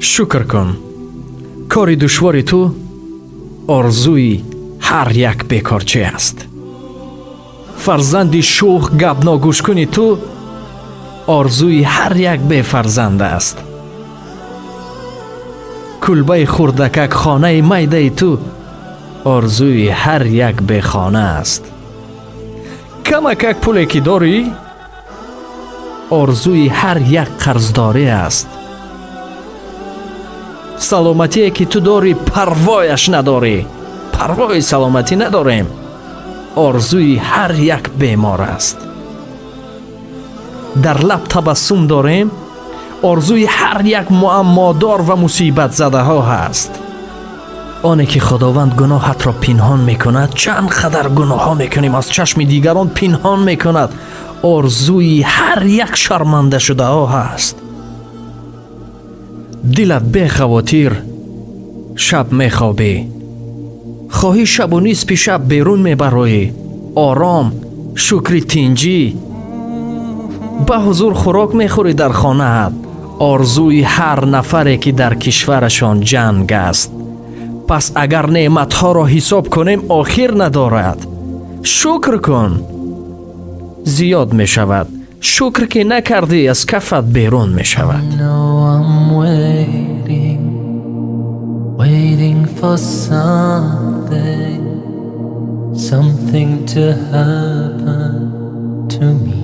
Шукр кун, кори душвори ту орзуи ҳар як бекорчӣ аст. Фарзанди шӯх, гапногӯшкуни ту орзуи ҳар як бефарзанд аст. Кулбаи хурдакак, хонаи майдаи ту орзуи ҳар як бехона аст. Камакак пуле ки дорӣ, орзуи ҳар як қарздорӣ аст. Саломатие ки ту дорӣ, парвояш надорӣ, парвои саломатӣ надорем, орзуи ҳар як бемор аст. Дар лаб табассум дорем, орзуи ҳар як муаммодор ва мусибатзадаҳо ҳаст. Оне ки Худованд гуноҳатро пинҳон мекунад, чанд қадар гуноҳҳо мекунем, аз чашми дигарон пинҳон мекунад, орзуи ҳар як шармандашудаҳо ҳаст. Дилат бехавотир шаб мехобӣ, хоҳӣ шабу нисфи шаб берун мебароӣ, ором, шукри тинҷӣ, ба ҳузур хӯрок мехӯрӣ дар хонаат, орзуи ҳар нафаре ки дар кишварашон ҷанг аст. Пас агар неъматҳоро ҳисоб кунем, охир надорад. Шукр кун, зиёд мешавад. Шукр ки накардӣ, аз кафат берун мешавад. No, I'm waiting, waiting for something, something to happen to me.